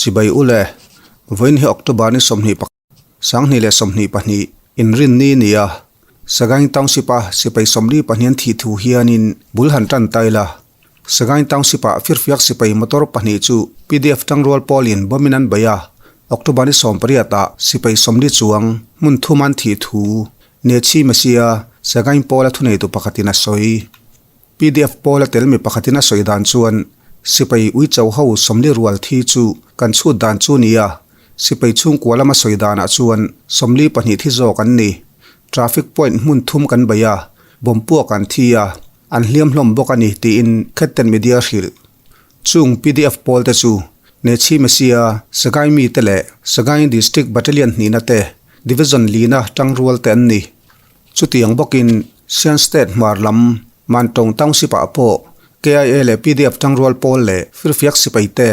Chibai ule, vawiin hi October ni 20 2022 inrinni ni a, Sagaing Township a sipai 42 an thih thu hianin bul han tan ta ila. Sagaing Township ah firfiak sipai motor pahnih chu pdf tangrual pawlin bomb in an bei a, October ni 18 ah sipai 40 chuang hmun thum an thih thu Nechi Mesia Sagaing pawla thuneitu pakhatin a sawi. Pdf pawla tel mi pakhatin a sawi dan chuan sipai uicho ho 40 rual thi chu kan chhut dan chu ni a, sipai chhungkua lama sawi danah chuan 42 thi zawk an ni. Traffic point hmun thum kan bei a, bomb puak an thi a, an hliam hlawm bawk a ni tiin Khetten Media hrilh. Chung pdf pawl te chu Nechi Mesia, Sagaing mite leh Sagaing District Battalion hnihna te, Division lina tangrual te an ni. Chutiang bawkin Shan State hmar lam Mantawng Township ah pawh KIA leh pdf tangrual pawl leh firfiak sipai te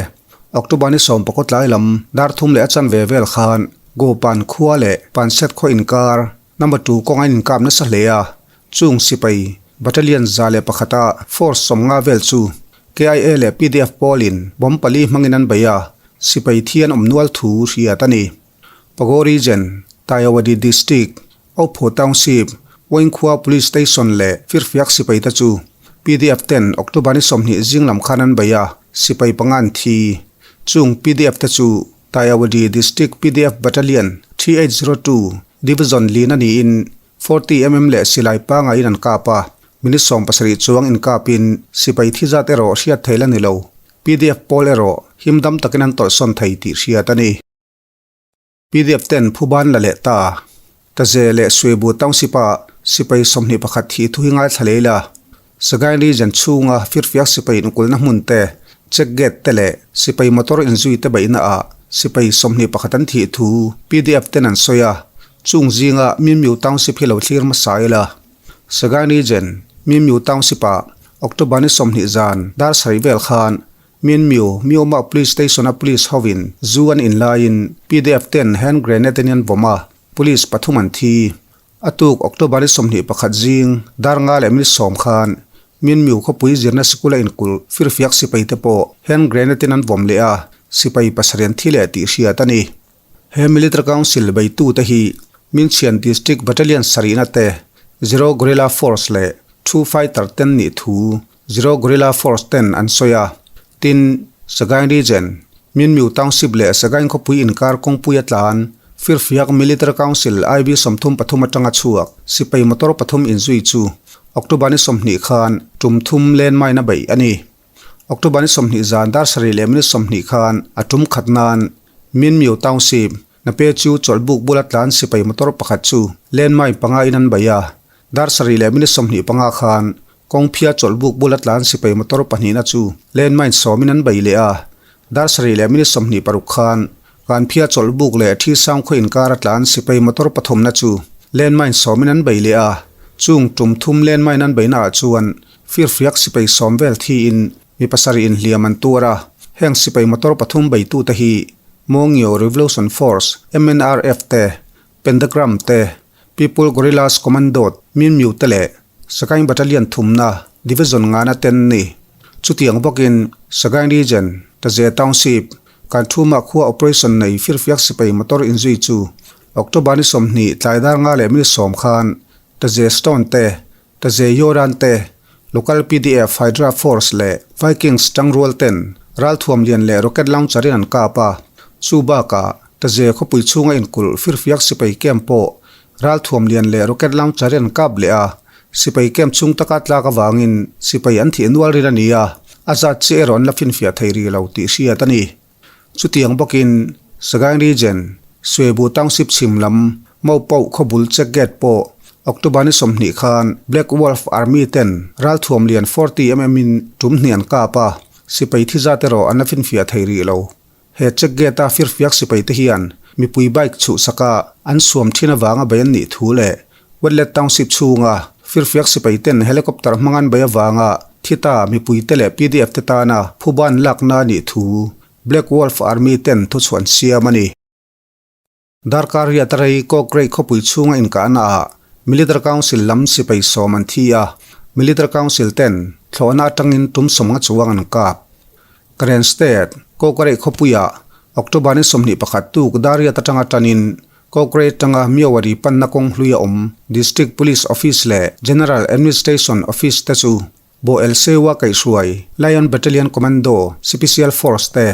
October ni 11 tlai lam dar thum leh a chanve vel khan Gopan khua leh Panset khaw inkar number 2 kawng an inkap nasa hle a, chung sipai battalion 101 a force 50 vel chu KIA leh pdf pawlin bomb pali hmangin an bei a, sipai thi an awm nual thu hriat a ni. Pago Region, Tayawadi District, Opho Township, Waingkhua Police Station leh Firfiak sipai te chu pdf ten October ni 20 zing lam khan an bei a, sipai panga an thi. Chung pdf te chu Tayawadi District pdf Battalion 3802 Division lin a niin 40 mm leh silai pangaiin an kap a, minute 70 chuang inkapin sipai thi zat erawh hriat theih la ni lo. Pdf pawl erawh himdam takin an tawlhsawn thei tih hriat a ni. Pdf ten phuban la leh ta. Taze leh Suibu Township ah sipai 21 thih thu hi ngaithla lei la. Sagaing Region chhunga firfiak sipai inkulna hmun te, check gate te leh sipai motor inzui te beihna ah sipai 21 an thih thu pdf ten an sawi a, chung zinga Mimyu Township hi lo thlir hmasa ila. Sagaing Region, Mimyu Township ah October ni 20 zan dar sarih vel khan Minmyu, Myoma Police Station a police hovin zu an in laiin pdf ten hand grenade in an vawm a, police pathum an thi. A tuk October ni 21 zing dar nga leh minute 10 khan Minmyu khawpui zirna sikul a inkulh firfiak sipai te pawh hand grenade in an vawm leh a, sipai pasarih an thi leh tih hriat a ni. He Military Council beitu te hi Minchhian District Battalion sarihna te, Zero Guerrilla Force leh Two Fighter ten nih thu Zero Guerrilla Force ten an sawi a. Tin, Sagaing Region, Minmyu Township leh Sagaing khawpui inkar kawngpui a tlan, Firfiak Military Council IV 33 atanga chhuak sipai motor pathum inzui chu October ni 20 khan tum thum landmine a beih a ni. October ni 20 zan dar sarih leh minute 20 khan a tum khat nan Minmyu Township, Nape chu chawlhbuk bula tlan sipai motor pakhat chu landmine panga in an bei a. Dar sarih leh minute 25 khan kawngphia chawlhbuk bula tlan sipai motor pahnihna chu landmine 10 in an bei leh a. Dar sarih leh minute 26 khan kanphia chawlhbuk leh thi sang khaw inkar a tlan sipai motor pathumna chu landmine 10 in an bei leh a. Chung tum thum landmine an beina ah chuan firfiak sipai 10 vel thi in mi pasarih in hliam an tuar a. Heng sipai motor pathum beitu te hi Mongyo Revolution Force MNRF te, Pentagram te, People Guerrillas Commando Minmyu te leh Sagaing Battalion thumna Division ngana ten ni. Chutiang bawkin Sagaing Region, Taze Township, kan thuma khua operation nei firfiak sipai motor inzui chu October ni 20 tlai dar nga leh minute 10 khan Taze Stone te, Taze Yoran te, Local PDF Hydra Force leh Vikings tangrual ten ralthuam lian leh rocket launcher in an kap a. Chu bakah Taze khawpui chhunga inkulh firfiak sipai camp pawh ralthuam lian leh rocket launcher in an kap leh a. Sipai camp chhung taka tlak awangin sipai an thih nual rin a ni a, a zat chi erawh an la finfiah thei ri lo tih hriat a ni. Chutiang bawkin Sagaing Region, Suibu Township chhim lam Maupauk khawbul check gate pawh October ni 20 khan Black Wolf Army ten ralthuam lian 40 mm in tum hnih an kap a, sipai thi zat erawh an la finfiah thei ri lo. He check gate a firfiak sipai te hian mipui bike chhuh saka an suam thin awanga bei an nih thu leh Wetlet Township chhunga firfiak sipai ten helicopter hmangan bei awanga thita mipui te leh pdf te tana phuban lakna nih thu Black Wolf Army ten thu chuan siam a ni. Darkar riat a rei Kawkrei khawpui chhunga inkahna ah Military Council lam sipai 10 an thi a, Military Council ten thlawhna atangin tum 50 chuang an kap. Karen State, Kawkrei khawpuiah October ni 21 tuk Dariat atanga tanin Kokrae atanga Myawaddy panna kawng hlui a awm District Police Office leh General Administration Office te chu Bo Elseua kaihhruai Lion Battalion Commando Sipicial Force te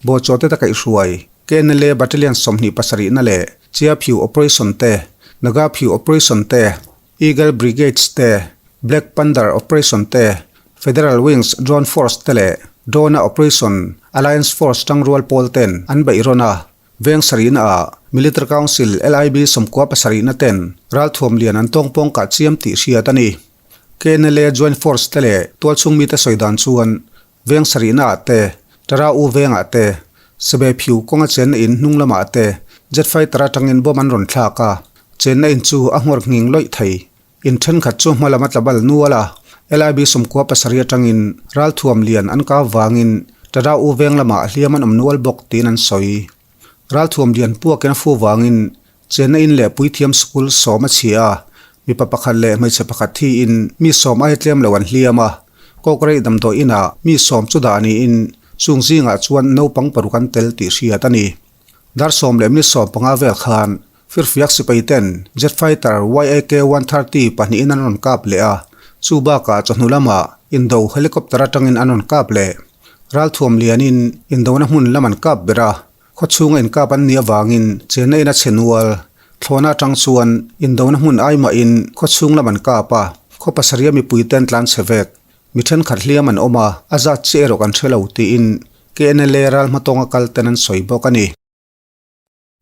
Bo Chawteta kaihhruai KNLA Battalion 27 na leh Chia Phyu Operation te Naga Phyu Operation te Eagle Brigades te Black Panther Operation te Federal Wings Drone Force te leh Drone-a Operation Alliance Force tangrual pawl ten an beih rawn a. Veng sarihna ah Military Council LIB 77 na ten ralthuam lian an tawngpawng kah chiam tih hriat a ni. KNLA Joint Force te leh tualchhung mite sawi dan chuan veng sarihna ah te, Tara U vengah te, Sebe Phiu kawnga chenna in hnung lamah te jet fighter atangin bomb an rawn thlak a, chenna in chu a nghawr nghing lawih thei. In thenkhat chu hma lam a tla bal nual a, LIB 17 atangin ralthuam lian an kau vangin Tada U veng lamah hliam an awm nual bawk tiin an sawi. Ralthuam lian puakin a fu vangin chenna in leh puithiam school sawm a chhia a, mipa pakhat leh hmeichhe pakhat thiin mi sawm aia tlem lo an hliam a, Kawkrei damdawi inah mi sawm chu dah niin chung zingah chuan naupang paruk an tel tih hriat a ni. Dar sawm leh minute 15 vel khan Firfiak sipai ten jet fighter YAK 130 pahnihin an rawn kap leh a, chu bakah chawhnu lamah indo helicopter atangin an rawn kap leh. Ralthuam lianin indona hmun lam an kap ber a, khawchhunga inkap an nih avangin chenna in a chhe nual. Thlawhna atang chuan indona hmun ai mahin khawchhung lam an kap a, khaw pasarih a mipui ten tlan chhe vek. Mi thenkhat hliam an awm a, a zat chiah erawh kan hre lo tiin KNLA ral hmatawnga kal ten an sawi bawk a ni.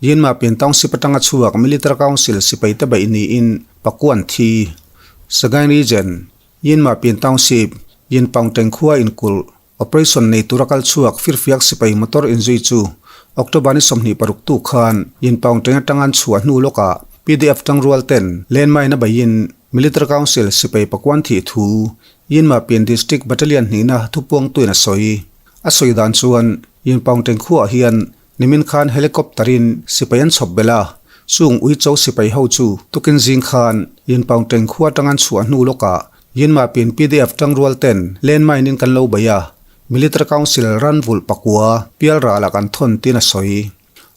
Yinma Pin Township atanga chhuak Military Council sipai te beih niin Pakuan thi. Sagaing Region, Yinma Pin Township, Yinpaung Teng khua inkulh, operation nei tura kal chhuak firfiak sipai motor inzui chu October ni 26 tu khan Yinpaung Teng atanga an chhuah hnu lawkah PDF tangrual ten landmine a beihin Military Council sipai Pakuan thih thu Yinma Pin District Battalion hnihna thupuangtuin a sawi. A sawi dan chuan Yinpaung Teng khuaah hian Nimin khan helicopter in sipai an chhawp belh a, chung Uicho sipai ho chu tukin zing khan Yinpaung Teng khua atang an chhuah hnu lawkah Yinma pin PDF tangrual ten landmine in kan lo bei a, Military Council ran vulh pakua pial ralah kan thawn tin a sawi.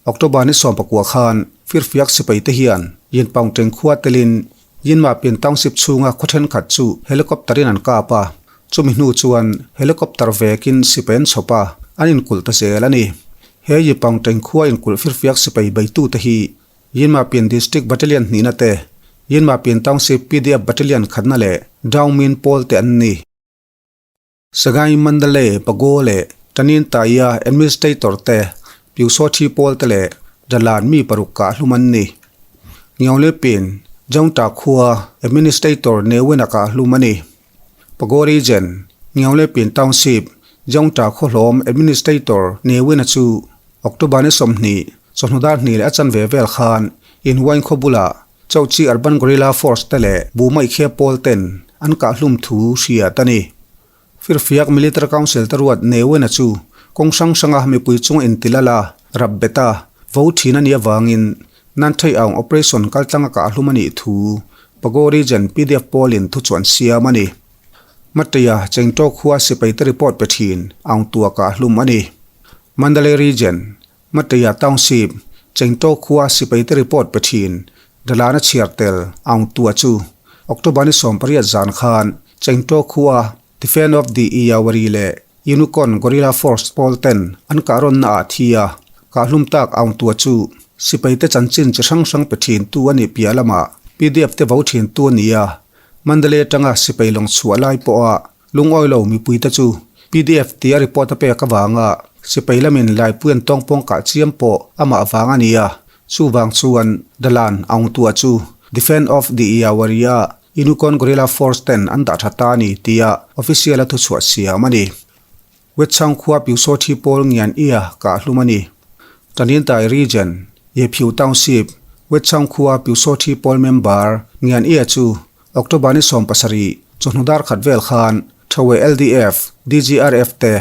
October ni 19 khan Firfiak sipai te hian Yinpaung Teng khua telin Yinma pin township chhunga khaw thenkhat chu helicopter in an kap a, Chumi hnu chuan helicopter vekin sipai an chhawp a, an inkulh ta zel a ni. He Yipang Teng khua inkulh firfiak sipai beitute hi Yinmapin District Battalion hnihna te, Yinmapin Township PDF Battalion khatna leh Daungmin pawl te an ni. Sagaing Mandalay, Pago leh Tanin Taiya Administrator te, Pyusawthi pawl te leh Dalan mi paruk kah hlum an ni. Ngiaunglepin, Jaungta khua Administrator Newena kah hlum a ni. Pago Region, Ngiaunglepin Township, Jaungta Khawhlawm Administrator Ne Win-a chu October ni 20, chawhnu dar hnih leh a chanve vel khan Inwain khaw bulah Chauchi Urban Guerrilla Force te leh Buhma Ikhia pawl ten an kahhlum thu hriat a ni. Firfiak Military Council te ruat Ne Win-a chu kawng hrang hranga mipui chunga intilal a, rap bet a, vo thin a nih avangin Nan Thei Aung Operation kaltlanga kahhlum a nih thu Pago Region PDF pawlin thuchuan siam a ni. Mateia Chengtaw khua sipaite report pe thin Aung tua kahhlum a ni. Mandalay Region, Mateia Township, Chengtaw khua sipaite report pe thin Dalana chhiar tel Aung tua chu October ni 18 zan khan Chengtaw khua Defend of the Iyawari leh Unicorn Guerrilla Force pawl ten an kahrawnna ah thi a, kahhlum tak Aung tua chu sipaite chanchin chi hrang hrang pe thin tu a nih piah lamah PDF te vo thin tu a ni a, Mandalay atanga sipai lawng chhuah lai pawha lungawi lo mipuite chu PDF tia report a pek avanga sipai lamin laipui an tawngpawng kah chiam pawh amah vang a ni a, chuvang chuan Dalan Aung tua chu Defend of the Iyawari a Unicorn Guerrilla Force ten an dah tha ta a ni tia official a thuchhuah siam a ni. Wetchang khua Pyusawthi pawl Ngian Ia kah hlum a ni. Tanintai Region, Yephiu Township, Wetchang khua Pyusawthi pawl member Ngian Ia chu October ni 17 chawhnu dar khat vel khan Thawe LDF, DGRF te,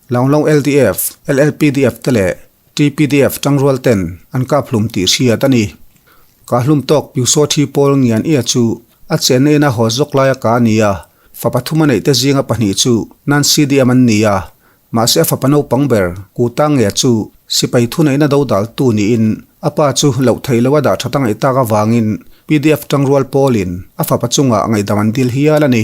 Lawnglawng LDF, LLPDF te leh TPDF tangrual ten an kap hlum tih hriat a ni. Ka hlum tawk Pyusawthi pawl Ngian Ia chu a chenna ina haw zawk laia ka a ni a, fa pathum a neih te zinga pahnih chu nan CDM an ni a, mahse a fapa naupang ber Ku Ta Nge chu Sipai thuneihna dodaltu niin a pa chu loh theih loha dah that a ngaih tak avangin pdf tangrual pawlin a fapa chungah ngaihdam an dil hial a ni.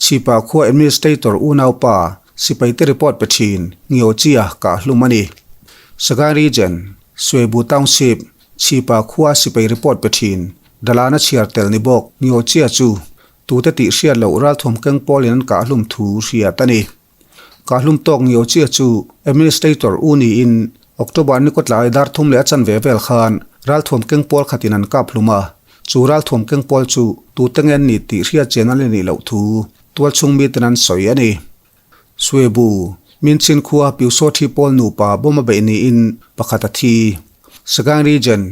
Chhipa khua administrator unaupa sipaite report pe thin Ngiochia kah hlum a ni. Sagaing Region, Suebu Township, Chhipa khua sipai report pe thin Dalana chhiar tel ni bawk Ngiochia chu tute tih hriat loh ralthuam keng pawlin an kah hlum thu hriat a ni. Kahlum tawk ngio chiah chu Administrator u niin October ni kawtlai dar thum leh a chanve vel khan ralthuam keng pawl khatin an kap hlum a, chu ralthuam keng pawl chu tute nge an ni tih hriat chian a la nih loh thu tualchhung miten an sawi a ni. Suebu, Minchin khua Piusothi pawl nupa bawm a beih niin pakhat a thi. Sagaing Region,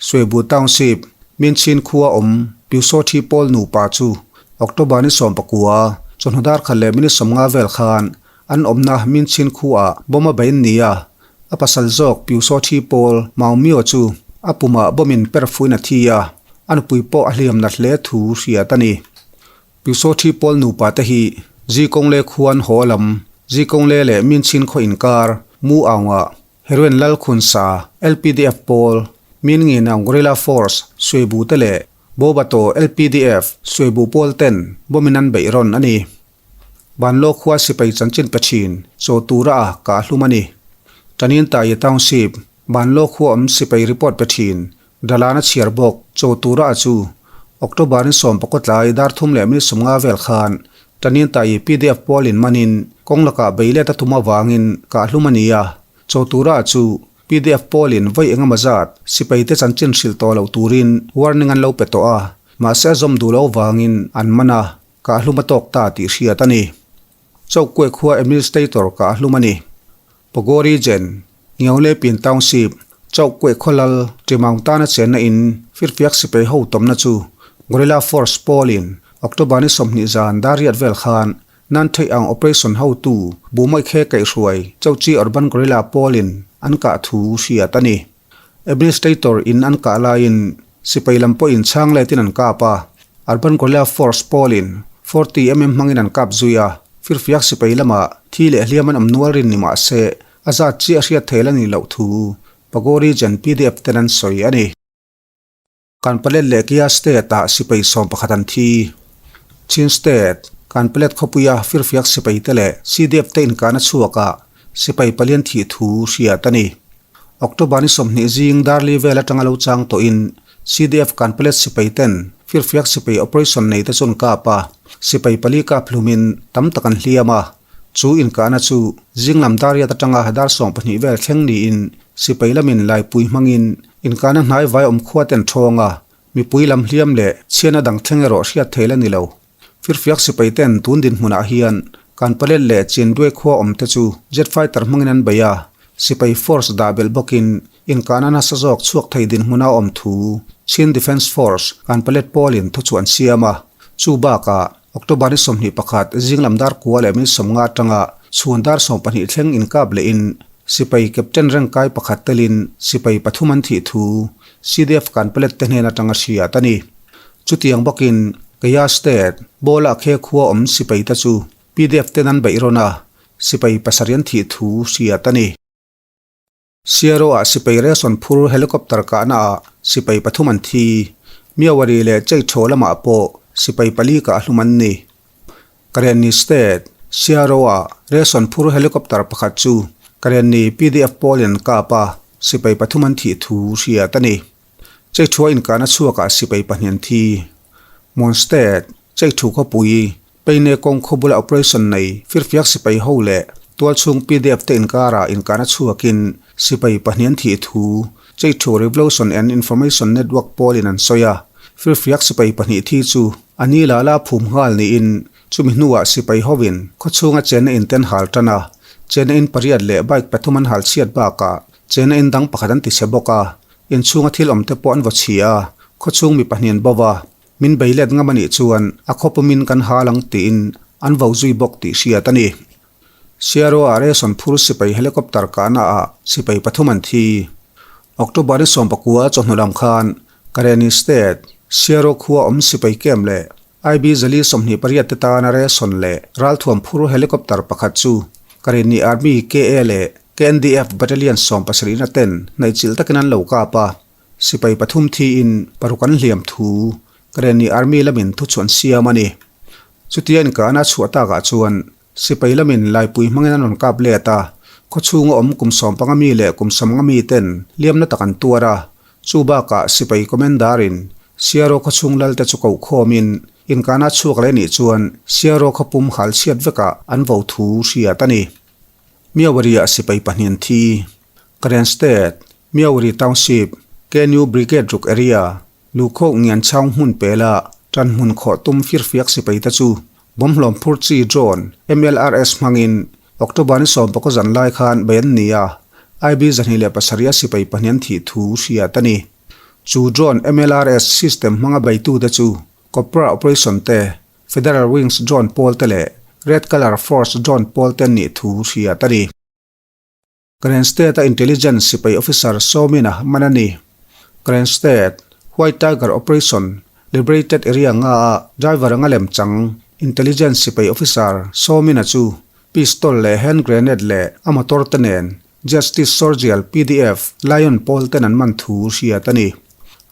Suebu Township, Minchin khua awm Pyusothi pawl nupa chu October ni 19, chawhnu dar khat leh minute 50 vel khan an awmna Minchin khuaah bomb a bein ni a, a pasal zawk Pyusothi pawl Mau Myo chu a pumah bomb in per fuin a thi a, a nupui pawh a hliam nat hle thu hriat a ni. Pyusothi pawl nupa te hi Zikawngle khuan haw lam Zikawngle leh Minchin khaw inkar Mu Aungah Heroin Lalkhunsa, LPDF pawl, Min Nginang Guerrilla Force, Suibu te leh Bobato LPDF, Suibu pawl ten bomb-in an beih rawn a ni. Banlo khua sipai chanchin pe thin, chaw tura a kah hlum a ni. Tanintayi Township, Banlo khua awm sipai report pe thin, Dalana chhiar bawk, chaw tura a chu October ni 11 tlai dar thum leh minute 50 vel khan Tanintayi pdf pawlin manin kawng lakah bei let a tum avangin kah hlum a ni a. Chaw tura a chu pdf pawlin vawi engemaw zat sipaite chanchin hrilh tawh loh turin warning an lo pe tawh a, mahse a zawm duh lo avangin an man a, kah hlum a tawk ta tih hriat a ni. Chauhkuai khua administrator kah hlum a ni. Pago Region, Ngiaulepin Township, Chauhkuai khawlal Ṭimaung tana chenna in firfiak sipai ho tawmna chu Guerrilla Force pawlin October ni 20 zan dar riat vel khan nan theih ang operation hotu Buhmawikhe kaihhruai Chauchi Urban Guerrilla pawlin an kah thu hriat a ni. Administrator in an kah laiin sipai lam pawhin chhang letin an kap a, Urban Guerrilla Force pawlin 40 mm hmangin an kap zui a, firfiak sipai lamah thi leh hliam an awm nual rin ni mah se a zat chiah hriat theil a nih loh thu Pago Region pdf ten an sawi a ni. Kanpalet leh Kia State-ah sipai 11 an thi. Chin State, Kanpalet khawpuia firfiak sipaite leh CDF te inkahna chhuakah sipai palian thih thu hriat a ni. October ni 20 zing Darli vel atanga lo chang tawhin CDF Kanpalet sipai ten firfiak sipai operation nei te chu an kap a, sipai pali kap hlumin tam tak an hliam a. Chu inkahna chu zinglam dar riat atanga dar 12 vel thleng niin sipai lamin laipui hmangin Inkahna hnai vai awm khua ten thawng a, mipui lam hliam leh chhiatna dang thleng erawh hriat theil a ni lo. Firfiak sipai ten tun dinhmunah hian Kanpalet leh Chinduai khua awm te chu jet fighter hmangin an bei a, sipai force dah belh bawkin inkahna nasa zawk chhuak thei dinhmuna awm thu Chin Defence Force Kanpalet pawlin thu chu an siam a, chu bakah October ni 21 zinglam dar kua leh minute 50 atanga chhun dar 12 thleng inkap lehin sipai captain rank kai pakhat telin sipai pathum an thih thu CDF Kanpalet te hnen atanga hriat a ni. Chutiang bawkin Kaya State, Bola khe khua awm sipai te chu pdf ten an beih rawn a, sipai pasarih an thih thu hriat a ni. Siaro-ah sipai ration phur helicopter kahnaah sipai pathum an thi. Miawari leh Cheithaw lamah pawh sipai pali kah hlum an ni. Karenni State, Siaro-ah ration phur helicopter pakhat chu Karenni pdf pawlin an kap a, sipai pathum an thih thu hriat a ni. Cheithua inkahna chhuakah sipai pahnih an thi. Mon State, Cheithu khawpui, Peine kawng khaw bula operation nei firfiak sipai ho leh tualchhung pdf te inkarah inkahna chhuakin sipai pahnih an thih thu Cheithu Revolution and Information Network pawlin an sawi a. Firfiak sipai pahnih thi chu a ni la la phum nghal niin chumi hnuah sipai hovin khawchhunga chenna in te an hal tan a, chenna in pariat leh bike pathum an hal chhiat bakah chenna in dang pakhat an ti chhe bawk a, inchhunga thil awm te pawh an vaw chhia a, khawchhung mi pahnih an bo va. Min bei let ngam a nih chuan a khawpumin kan hal ang tiin an vo zui bawk tih hriat a ni. Siaro-ah ration phur sipai helicopter kahnaah sipai pathum an thi. October ni 19 chawhnu lam khan Karenni State, Siaro khua awm sipai camp leh IB zali 28 te tana ration leh ralthuam phur helicopter pakhat chu Karenni Army KA leh. KNDF Battalion sawmpasarihna ten hnaihchilh takin an lo kap a, sipai pathum thiin paruk an hliam thu Karenni Army lamin thuchhuan siam a ni. Chutia inkahna a chhuah takah chuan Sipai lamin laipui hmangin an rawn kap let a, khawchhunga awm kum sawmpanga mi leh kum sawmnga mi ten liamna tak an tuar a. Chu bakah sipai commander-in Siaro khawchhung lalte chu koh khawmin inkahna chhuak leh nih chuan Siaro khawpum hal chhiat vekah an vo thu hriat a ni. Miawariah sipai pahnih an thi. Karen State, Miawari Township, KNU Brigade ruk area, Lukhawk ngian chhang hmun pela tan hmun khawh tum firfiak sipai te chu bawmhlawm phur chi drone MLRS hmangin October ni sawmpakaw zan lai khan bei an ni a, IB 27 a sipai pahnih an thih thu hriat a ni. Chu drone MLRS system hmanga beitute chu Cobra operation te, Federal Wings drone pawl te leh Red Colour Force drone pawl te an nih thu hriat a ni. Karen State-a Intelligence sipai officer sawmina man a ni. Karen State, White Tiger Operation, Liberated Area nga-a driver anga lem chang Intelligence sipai officer sawmina chu pistol leh hand grenade leh a motor te nen Justice Sorgial PDF Lion pawl ten an man thu hriat a ni.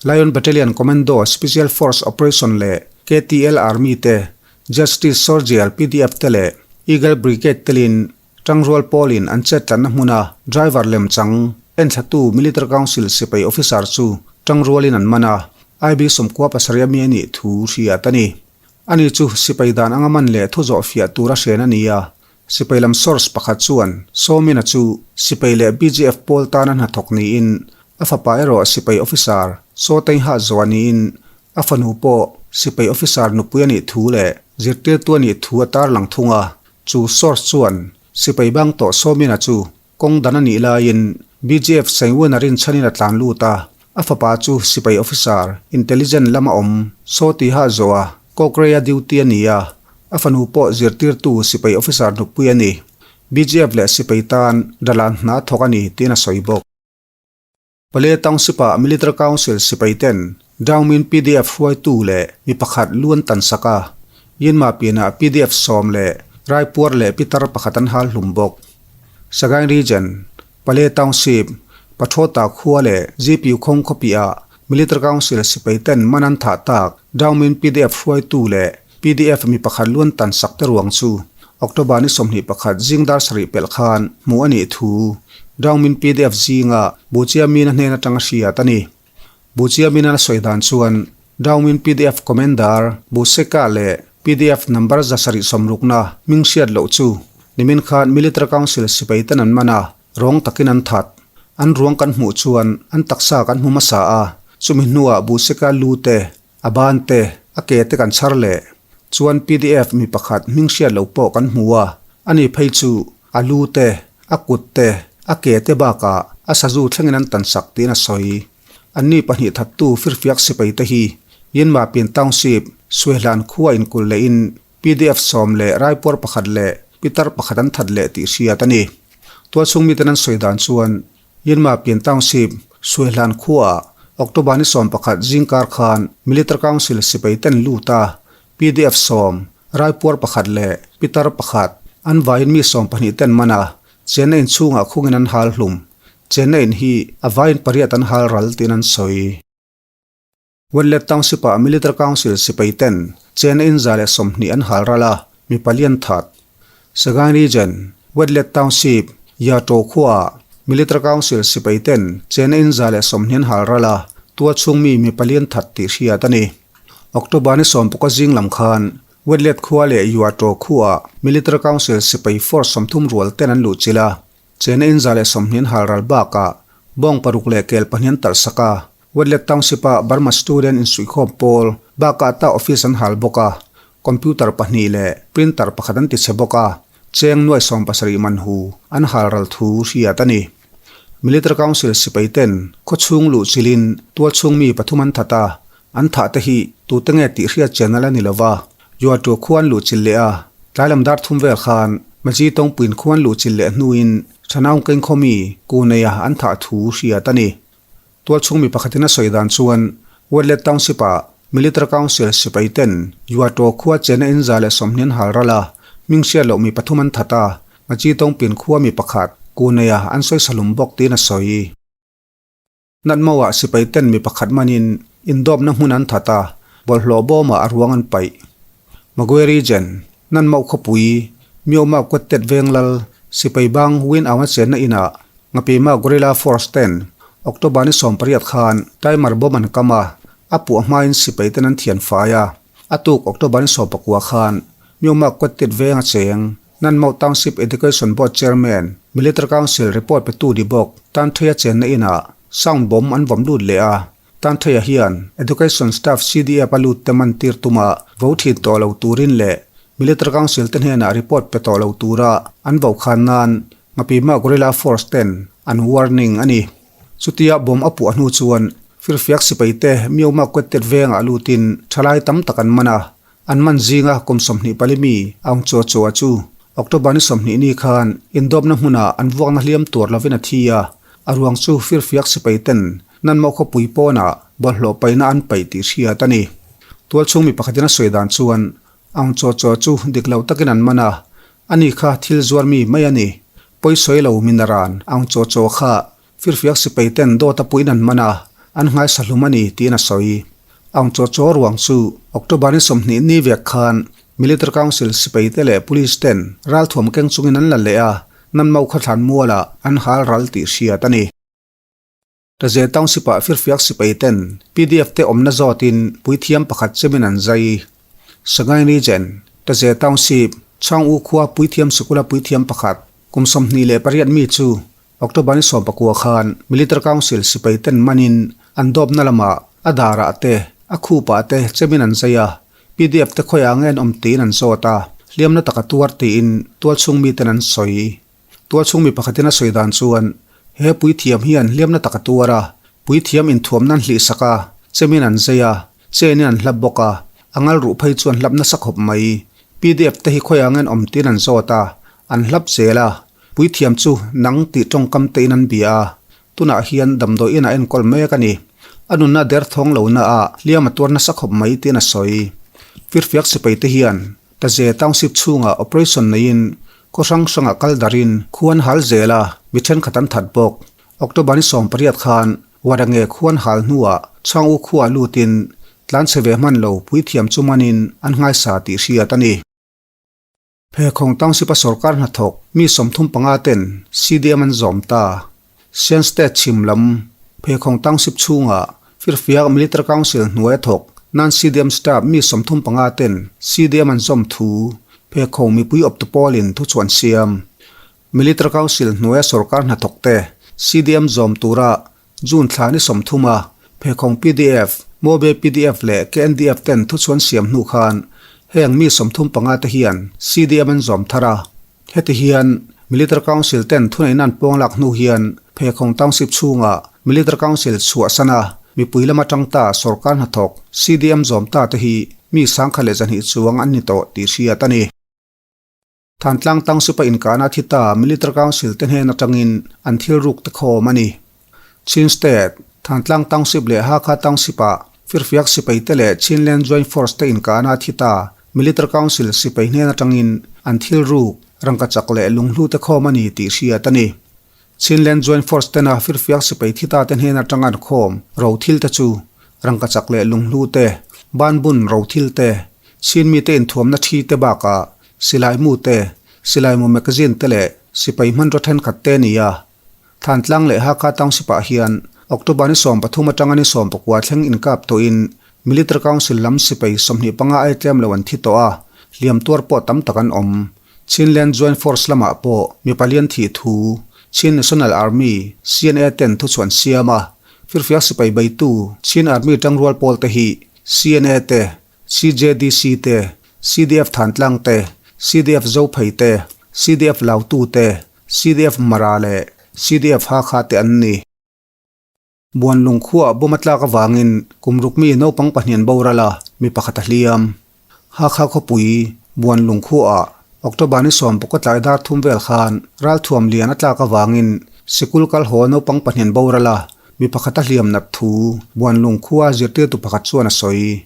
Lion Battalion Commando Special Force Operation leh KTL Army te, Justice Sorgial PDF te leh Eagle Brigade telin Tangrual pawlin an chet tlanna hmuna driver lemchang enthlatu Military Council sipai officer chu tangrualin an man a, IB 97 a mi a nih thu hriat a ni. Ani chu sipai dan anga man leh thu zawh fiah tura hren a ni a, sipai lam source pakhat chuan Sawmina chu sipai leh BGF pawl tana hnathawk niin a fapa erawh sipai officer Sawteinha Zoa niin a fanu pawh sipai officer nupui a nih thu leh zirtirtu a nih thu a tarlang thung a. Chu source chuan sipai bang tawh Sawmina chu kawng dan a nih laiin BGF Saingwena rinchhanin a tlan lut a, a fapa chu sipai officer intelligent lama awm Saw tiha zawh a, Kawkreia duty a ni a, a fanu pawh zirtirtu sipai officer nupui a ni. BGF leh sipai tan dalan hna thawk a ni tiin a sawi bawk. Pale Township-ah Military Council sipai ten Daungmin pdf hruaitu leh mi pakhat lu an tan sak a, Yinma pianah pdf sawm leh Raipuar leh pitar pakhat an hal hlum bawk. Sagaing Region, Pale Township, Pathawta khua leh GPU khawng khawpiah Military Council sipai ten man an thah tak Daungmin pdf hruaitu leh pdf mi pakhat lu an tan sak te ruang chu October ni 21 zing dar sarih pelh khan hmuh a nih thu Daungmin pdf zinga Buchiamina hnen atanga hriat a ni. Buchiamina a sawi dan chuan Daungmin pdf Commander Buseka leh pdf number 760 na hming hriat loh chu nimin khan Military Council sipai ten an man a, rawng takin an that. An ruang kan hmuh chuan an taksa kan hmu hmasa a, chumi hnuah Buseka lu te, A ban te, a ke te kan chhar leh chuan pdf mi pakhat hming hriat loh pawh kan hmu a, ani phei chu a lu te, a kut te, a ke te bakah a sazu thlengin an tan sak tiin a sawi. Anni pahnih thattu firfiak sipai te hi Yinma Pin Township, Suehlan khua inkulh lehin pdf sawm leh raipuar pakhat leh pitar pakhat an that leh tih hriat a ni. Tualchhung miten an sawi dan chuan Yinma Pin Township, Suehlan khuaah October ni 11 zingkar khan Military Council sipai ten lut a, pdf sawm, raipuar pakhat leh pitar pakhat an vaiin mi 12 ten man a, chenna in chhungah khungin an hal hlum. Chenna in hi a vaiin pariat an hal ral tiin an sawi. Wenlet Township-ah Military Council sipai ten chenna in 120 an hal ral a, mi pali an that. Sagaing Region, Wenlet Township, Yato khuaah Military Council sipai ten chenna in 120 an hal ral a, tual chhung mi mi pali an that tih hriat a ni. October ni sawmpawka zing lam khan Wenlet khua leh Yato khuaah Military Council sipai force 30 rual ten an luh chilh a, chenna in 120 an hal ral bakah bawng paruk leh kel pahnih an talh sak a. Wenlet Township-a Burma Student insuihkhawm pawl bakah ta office an hal bawk a, computer pahnih leh printer pakhat an tichhe bawk a, cheng nuai 70 man hu an hal ral thu hriat a ni. Military Council sipai ten khawchhung luh chilhin tualchhung mi pathum an that a, an thah te hi tute nge tih hriat chian ala ni lova, Yuatu khuan luh chilh leh a, tlai lam dar thum vel khan Maji Tawngpuiin khuan luh chilh leh hnuin Thanaung Kengkhaw mi Kuneia an thah thu hriat a ni. Tualchhung mi pakhatin a sawi dan chuan Wenlet Township-ah Military Council sipai ten Yuato khua chena in 120 an hal ral a, hming hriat loh mi pathum an that a, Maji Tawngpin khua mi pakhat Kuneia an sawisa hlum bawk tiin a sawi. Natmauah sipai ten mi pakhat manin indawpna hmun an that a, bawlhhlawh bawmah a ruang an paih. Magwe Region, Nanmauh khawpui, Myomauk Kwettet veng lal, sipai bang Win Aung a chenna inah Ngapima Guerrilla Force ten October ni 18 khan timer bomb an kam a, a puah hmain sipai ten an thian fai a. A tuk October ni 19 khan Myomauk Kwettet veng a cheng. Nanmauh Township Education Board Chairman, Military Council report petu ni bawk Tanthei-a chenna inah sound bomb an vawm lut leh a. Tanthei-a hian Education Staff CDF a lut te man tir tuma vo thin tawh lo turin leh Military Council te hnenah report pe tawh lo tura an vo khan nan Ngapima Guerrilla Force ten an warning a ni. Chutia bomb a puah hnu chuan firfiak sipai te Myomauk Kwettet vengah lutin thalai tam tak an man a, An man zinga kum 24 mi Aung Chaw Chaw chu October ni 20 ni khan indawpna hmunah an vuakna hliam tuar lovin a thi a, a ruang chu firfiak sipai ten Nanmawh khawpui pawnah bawlhhlawh paihna an paih tih hriat a ni. Tualchhung mi pakhatin a sawi dan chuan Aung Chaw Chaw chu dik lo takin an man a, ani kha thil zuar mi mai a ni. Pawisawi lo minaran Aung Chaw Chaw kha Firfiak sipai ten dawt a puiin an man a, an nghaisa hlum a ni tiin a sawi. Aung Chaw Chaw ruang chu October ni 20 ni vek khan Military Council sipai te leh Police ten ralthuam keng chungin an la leh a, Nanmau khawthlan mualah an hal ral tih hriat a ni. Taze Township ah Firfiak sipai ten PDF te awmna zawtin puithiam pakhat chemin an zai. Sagaing Region, Taze Township, Chhang U khua puithiam sikula puithiam pakhat kum 28 mi chu October ni 19 khan Military Council sipai ten manin an dawpna lamah a darah te, a khupah te chemin an zai a, PDF te khawiah nge an awm tiin an zawt a, hliamna taka tuar tiin tualchhung miten an sawi. Tualchhung mi pakhatin a sawi dan chuan he puithiam hian hliamna taka tuar a, puithiam inthuamna an hlihsak a, chemin an zai a, chenin an hlap bawk a, a ngal ruh phei chu an hlap nasa khawp mai. PDF te hi khawiah nge an awm tiin an zawt a, an hlap zel a, Puithiam chu nang tih tawngkam tein an bia a, tunah hian damdawi inah enkawl mek a ni. A nunna derthawng lohna ah hliam a tuar nasa khawp mai tiin a sawi. Firfiak sipai te hian Taze Township chhungah operation neiin khaw hrang hrangah kal darin khuan hal zel a, mi thenkhat an that bawk. October ni 18 khan Warange khuan hal hnuah Chhangu khuaa lutin tlanchhe ve hman lo puithiam chu manin an nghaisa tih hriat a ni. Phekhawng Township-a sorkar hnathawk mi 35 ten CDM an zawm ta. Shan State chhim lam Phekhawng Township chhungah Firfiak Military Council hnuaia thawk nan CDM staff mi 35 ten CDM an zawm thu Phekhawng mipui awptu pawlin thuchhuah an siam. Military Council hnuaia sorkar hnathawk te CDM zawm tura June thla ni 30 a Phekhawng PDF, Mobe PDF leh KNDF ten thuchhuan siam hnu khan heng mi 35 te hian CDM an zawm thar a. Heti hian Military Council ten thuneihna an pawng lak hnu hian Phekhawng Township chhungah Military Council chhuahsan a, mipui lama tang ta sorkar hnathawk CDM zawm ta te hi mi 1102 chuang an ni tawh tih hriat a ni. Thantlang Township a inkahna thi ta Military Council te hnen atangin an thil ruk te khawm a ni. Chin State, Thantlang Township leh Hakha Township ah Firfiak sipai te leh Chinland Joint Force te inkahna thi ta Military Council sipai hnen atangin an thil ruk, rangkachak leh lunghlu te khawm a ni tih hriat a ni. Chinland Joint Force tena Firfiak sipai thi ta te hnen atanga an khawm ro thil te chu rangkachak leh lunghlu te, banbun ro thil te, Chin mite inthuamna thi te bakah Silai mu te, silai mu magazine te leh sipai hmanraw thenkhat te a ni a. Thantlang leh Hakha Township ah hian October ni 13 atanga ni 19 thleng inkap tawhin Military Council lam sipai 25 ai tlem lo an thi tawh a, hliam tuar pawh tam tak an awm. Chinland Joint Force lamah pawh mi palian thih thu Chin National Army, CNA, ten thuchhuah an siam a, firfiak sipai beitu Chin Army tangrual pawl te hi CNA te, CJDC te, CDF Thantlang te, CDF Zophei te, CDF Lautu te, CDF Mara leh CDF Hakha te an ni. Buanlung khuaah bawm a tlak avangin kum ruk mi naupang pahnih an boral a, mi pakhat a hliam. Hakha khawpui Buanlung khuaah October ni 10 tlai dar thum vel khan ralthuam lian a tlak avangin sikul kal haw naupang pahnih an boral a, mi pakhat a hliam nat thu Buanlung khua zirtirtu pakhat chuan a sawi.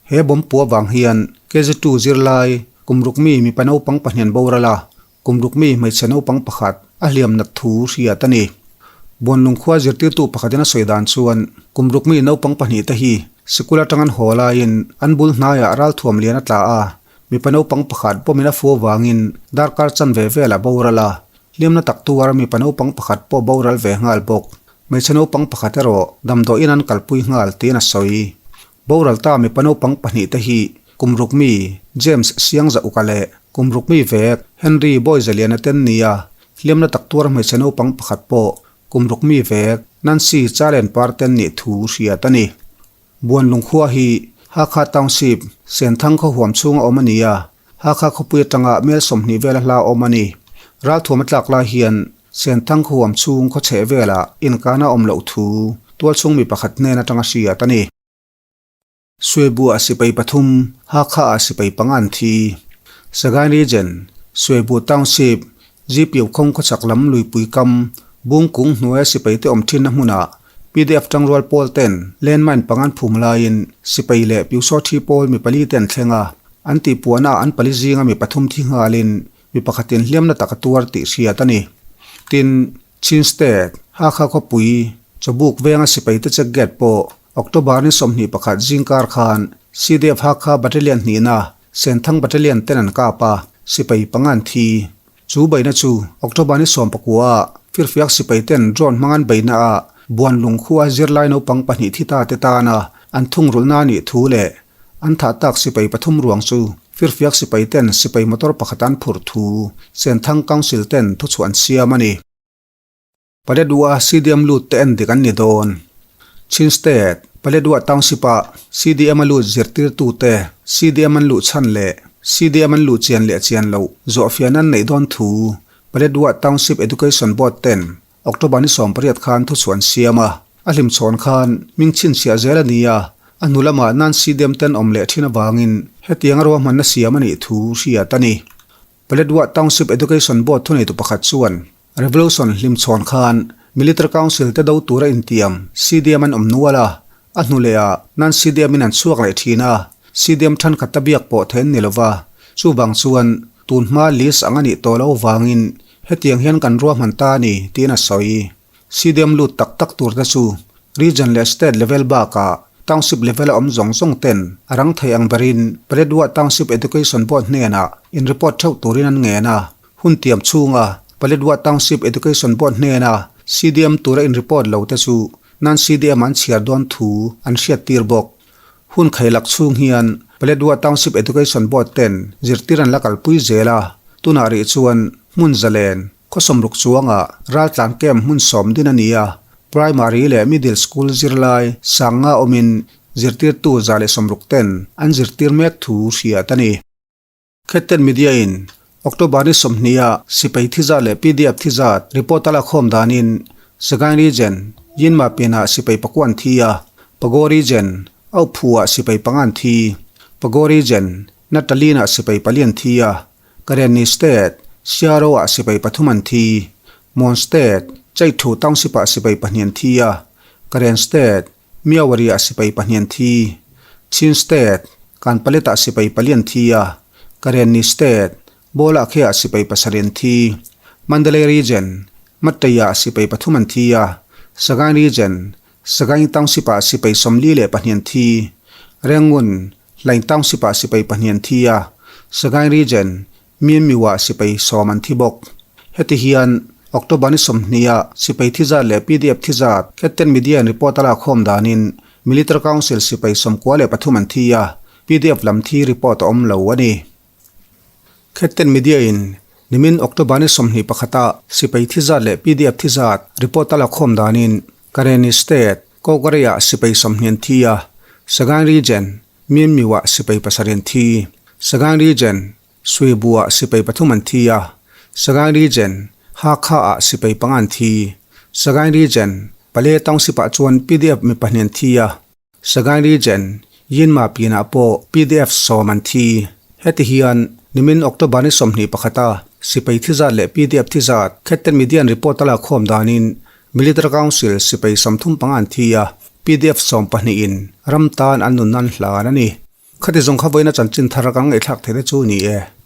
He bomb pua vang hian KG2 zirlai kum ruk mi mipa naupang pahnih an boral a. Kum ruk mi hmeichhe naupang pakhat a hliam nat thu hriat a ni. Buanlung khua zirtirtu pakhatin a sawi dan chuan kum ruk mi naupang pahnihte hi sikul atang an haw laiin an bul hnaiah ralthuam lian a tla a, mipa naupang pakhat pawmin a fu avangin darkar chanve vel a boral a, hliamna tak tuar mipa naupang pakhat pawh boral ve nghal bawk. Hmeichhe naupang pakhat erawh damdawiin an kalpui nghal tiin a sawi. Boral ta mipa naupang pahnihte hi kum ruk mi James Siangza Uka leh kum ruk mi vek Henry Bawizaliana ten nia hliamna tak tuar hmeichhe naupang pakhat pawh kum ruk mi vek Nancy Chalen Par ten nih thu hriat a ni. Buanlung khua hi Hakha Township, Senthang khaw huam chhunga awm a ni a, Hakha khawpui atanga mel 20 vela hla awm a ni. Ralthuam a tlak lai hian Senthang khaw huam chhung khaw chheh velah inkana awm loh thu tualchhung mi pakhat hnen atanga hriat a ni. Suebu ah sipai pathum, Hakha ah sipai panga an thi. Sagaing Region, Suebu Township, Gpiu khawng khawchhak lam luipui kam, Bungkung hnuaia sipai te awm thinna hmunah pdf tangrual pawl ten landmine panga an phum laiin sipai leh Piusawthi pawl mi pali te an thleng a, an tihpuahna ah an pali zinga mi pathum thi nghalin mi pakhatin hliamna tak a tuar tih hriat a ni. Tin, Chin State, Hakha khawpui, Chawbuk venga sipaite check gate pawh October ni 21 zingkar khan CDF Hakha Battalion hnihna Senthang Battalion ten an kap a, sipai panga an thi. Chu beihna chu October ni 19 ah firfiak sipai ten drone hmang an beihna ah Buanlung khua zirlai naupang pahnih thi ta te tana an thungrulhna nih thu leh An thah tak sipai pathum ruang chu firfiak sipai ten sipai motor pakhat an phurh thu Senthang Council ten thuchhuah an siam a ni. Paletwa CDM lut te en dik an ni dawn. Chin State, Paletwa Township ah CDM a lut zirtirtu te CDM an luh chhan leh CDM an luh chian leh chian loh zawhfiahna an neih dawn thu Paletwa Township Education Board ten October ni 18 khan thuchhuah an siam a, a hlimchhawn khan hming chhinchhiah zel a ni a, a hnu lamah Nancy Dem ten awm leh thin avangin hetianga ruahmanna siam a nih thu hriat a ni. Paletwa Township Education Board thuneitu pakhat chuan Revolution hlimchhawn khan Military Council te do tura intiam CDM an awm nual a, a hnu lehah Nancy Dem in an chhuak leh thin a, CDM thenkhat ta biak pawh theih an ni lova, chuvang chuan tun hma list ang a nih tawh loh vangin Hetiang hian kan ruahman ta a ni, tiin a sawi. CDM lut tak tak tur te chu Region leh State level bakah Township level a awm zawng zawng ten a rang thei ang berin Paletwa Township Education Board hnenah in report theuh turin an ngen a. Hun tiam chhunga Paletwa Township Education Board hnena CDM tura in report lo te chu non-CDM an chhiar dawn thu an hriattir bawk. Hun khailak chhung hian Paletwa Township Education Board ten zirtir an la kalpui zel a, tunah rih chuan hmun zalen, khawsawmruk chuangah raltlan camp hmun sawm din a ni a, Primary leh Middle School zirlai sanga awmin zirtirtu 160 ten an zirtir mek thu hriat a ni. Khetten Media in October ni 20 ah sipai thi zat leh PDF thi zat report a lakhawm danin Sagaing Region, Yinma pinah sipai pakua an thi a, Pago Region, Auhphu ah sipai panga an thi, Pago Region, Natalin ah sipai pali an thi a, Karenni State, Siaro ah sipai pathum an thi, Mon State, Chaithu Township ah sipai pahnih an thi a, Karen State, Myawaddy ah sipai pahnih an thi. Chin State, Kanpalet ah sipai pali an thi a, Karenni State, Bawlakhe ah sipai pasarih an thi. Mandalay Region, Mattei ah sipai pathum an thi a, Sagaing Region, Sagaing Township ah sipai 42 an thi. Rangoon, Hlaing Township ah sipai pahnih an thi a, Sagaing Region, Myanmar ah sipai sawm an thi bawk. Heti hian October ni 20 ah sipai thi zat leh PDF thi zat Khetten Media in report a lakhawm danin Military Council sipai 93 an thi a, PDF lam thi report a awm lo a ni. Khetten Media in nimin October ni 21 ah sipai thi zat leh PDF thi zat report a lakhawm danin Karenni State, Kawkari ah sipai 20 an thi a, Sagaing Region, Myanmar ah sipai pasarih an thi. Sagaing Region, Suibu ah sipai pathum an thi a, Sagaing Region, Hakha ah sipai panga an thi. Sagaing Region, Pale Township ah chuan PDF mi pahnih an thi a, Sagaing Region, Yinma pinah pawh PDF sawm an thi. Heti hian nimin October ni 21 a sipai thi zat leh PDF thi zat Khetten Media in report a lakhawm danin Military Council sipai 35 an thi a, PDF 12 in ram tan an nun nan hlan a ni. Khati zawng kha vawiina chanchin thar ka ngaihthlak theih te chu ni e.